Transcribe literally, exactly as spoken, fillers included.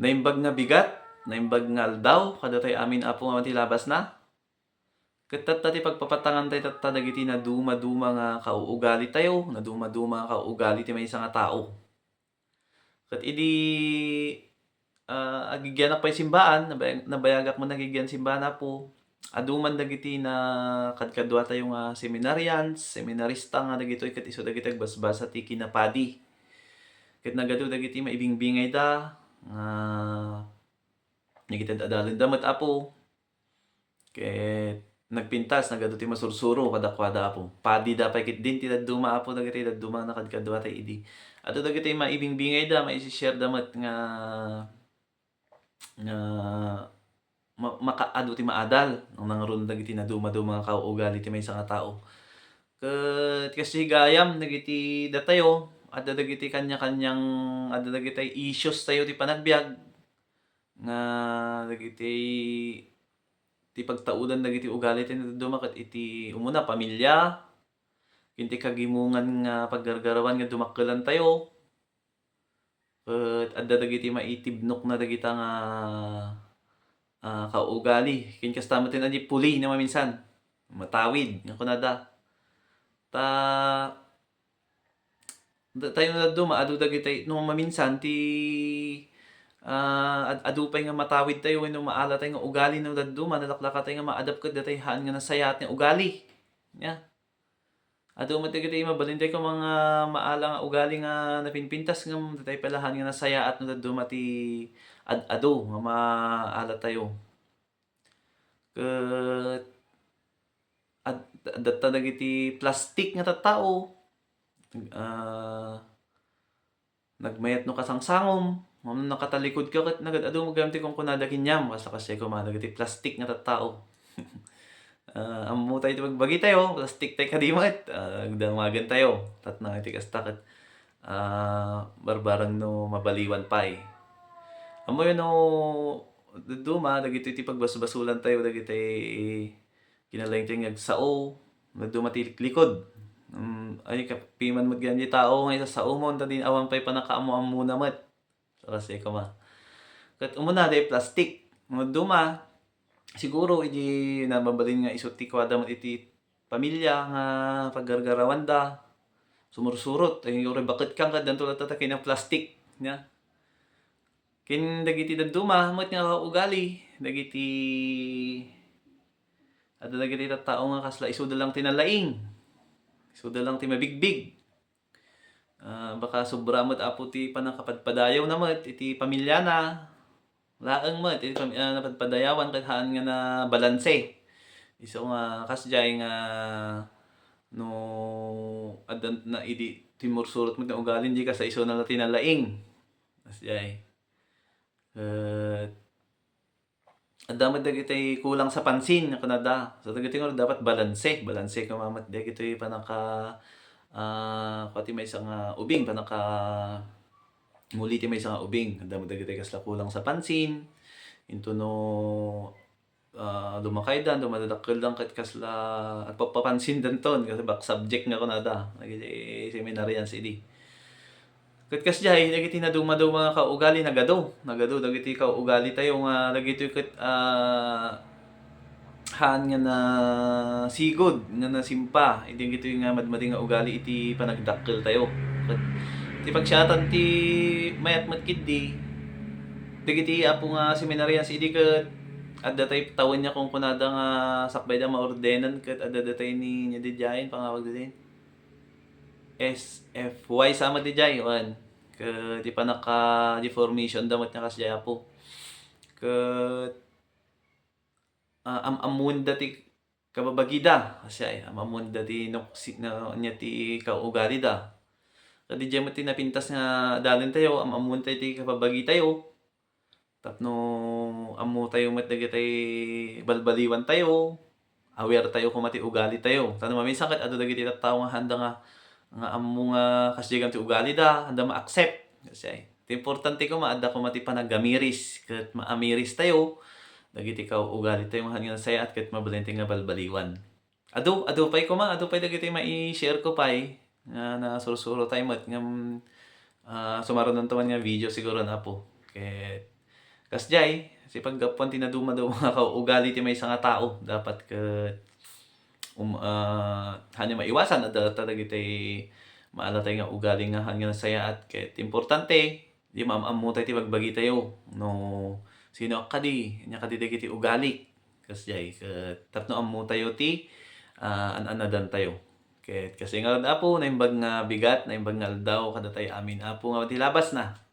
Naimbag nga bigat, naimbag nga aldaw, kadatayo amin, Apo, nga ti labasna. Ket tatta ti pagpapatangantay tatta dagiti naduma-duma nga kauugalitayo, naduma-duma nga kauugali ti maysa nga tao. Ket idi, ah, agigianak pay simbaan, nabay-, nabayagak met nga agigian simbaan, Apo, adu man dagiti nakadkaduatayo nga seminarians, seminarista nga dagitoy ket isu dagiti agbasbasa ti kinapadi. Ket nagadu dagiti maibigbingayda nga dagiti ad-adalenda met, Apo. Ket nagpintas, nagadu ti masursuro kadakuada, Apo. Padida pay ketdin ti dadduma, Apo, dagiti dadduma nga nakadkaduatayo idi. Adu dagiti maibigbingayda, maisi-shareda met nga, nga ma-, makaadu ti maadal, nga nangruna dagiti naduma-duma nga kauugali ti maysa nga tao. Ket kasdi gayam dagiti datayo, adda dagiti kanya-kaniang, adda dagiti issues tayo ti panagbiag, nga dagiti, ti pagtaudan dagiti ugali ti naduma ket iti umuna, pamilia, ken ti kagimongan nga paggargarawan nga dumakkelantayo. Ket adda dagiti maitibnokna dagita nga, ah, kaugali. Ken kasta met ti puli nga maminsan, matawid nga kunada. Ta, da-, tayo nga dadduma, adu dagiti, no maminsan ti, ah, ad-, adu pay nga matawid tayo wenno maala tayo nga ugali no dadduma, nalaklaka tayo nga maadap ket datay haan nga nasayaat nga ugali. Ya. Adu met dagiti mabalin tayo nga maala nga ugali nga napinpintas ngem datay pay la haan nga nasayaat no dadduma ti ad-adu nga maala tayo. Ket ad-, adda dagiti plastik nga tattao. Ah, nagmayat no kasangsangom, ngem no nakatalikod ka ket nagad-adu met gayam ti kunkunada ken niam, kas-, kasdiay koma dagiti plastik nga tattao. Ah, ammo tayo ti bagbagi tayo, plastik tayo kadi met, ah, agdamagen tayo. Tapno iti kasta ket, ah, barbareng no mabaliwan pay. Ammoyo no dadduma, dagitoy ti pagbasbasolan tayo, dagiti kinalaing tayo nga agsao, dadduma ti liklikod. Mm, ay, kapiman met gayam ti tao nga isasaomon, ta din awan pay pannakaammo-ammona met. Kasdiay koma. Ket umuna, day plastik. Dadduma, siguro, idi na mabalin nga isu ti kuada met iti pamilia nga paggargarawanda, sumursurot, ay, uray baket kan, kaddanto latta ta kinaplastik, nia. Ken dagiti dadduma met nga kaugali, dagiti, adda dagiti tattao nga kasla isuda lang ti nalaing, isuda lang ti mabigbig. Ah, baka sobra met, Apo, ti pannakapadpadayawna met iti pamiliana. Laeng met iti pam-, ah, napadpadayawan ket haan nga nabalanse. Isu nga kasdiay nga no adda na idi timmursurot met nga ugalin, di kasla isuna la ti nalaing. Kasdiay. Ket adda met dagiti kulang sa pansin nga kunada. So, dagiti nga dapat balanse, balanse koma met dagitoy pannaka, ah, kua ti maysa nga ubing, pannaka-, muli ti maysa nga ubing. Adda met dagiti kasla kulang sa pansin. Into no, ah, lumakaydan, dumadadakkeldan ket kasla agpapapansindanton, kasla back subject nga kunada, dagiti seminarians idi. Ket kasdiay, dagiti naduma-duma nga kaugali, nagadu. Nagadu dagiti kaugali tayo nga dagitoy ket, ah, haan nga nasigud, nga nasimpa, idi dagitoy nga madmadi nga ugali iti panagdakkel tayo. Ket ti pagsiatan ti mayat met ketdi, dagiti apo nga seminarians idi ket adda tay tawen nga kunkunada nga sakbay da maordenan ket adda datay ni, ni didiayen, pangawag didi. S F Y sa met diay, wen. Ket ti pannaka-deformation da met nga kasdiay, Apo. Ket, ah, am-, ammoen da ti kababagida, kasdiay, am-, ammoen da ti nuksi-, na, ania ti kaugalida. Ket diay met ti napintas nga adalen tayo, am-, ammoen tayo ti kababagi tayo. Tapno ammo tayo met dagiti balbaliwan tayo, aware tayo koma ti ugali tayo. Ta no maminsan ket adu dagiti tattao nga haanda nga, nga ammo nga kasdiay gayam ti ugalida, haanda ma-accept. Kasdiay. Ti importante koma, adda koma ti panagamiris, ket maamiris tayo dagiti kaugali tayo nga haan nga nasayaat ket mabalin tayo nga balbaliwan. Adu, adu pay koma, adu pay dagiti mai-share ko pay nga nasursuro tayo met ngem, ah, sumarunan to man nga video siguro na, Apo. Ket Kasdiay, sipaggapuan ti nadumaduma nga kaugali ti maysa nga tao, dapat ket, um, ah, haanyo maiwasan, adda ta dagiti maalatay nga ugali nga haan nga nasayaat. Ket importante, di maam-ammotay ti bagbagitayo. No sino a kadi, ania kadi dagiti ugali. Kasdiay, ket tapno ammotayo ti, ah, an-annadantayo. Ket kasi ngarud, Apo, naimbag nga bigat, naimbag nga aldaw kadatayo amin, Apo, nga ti labasna.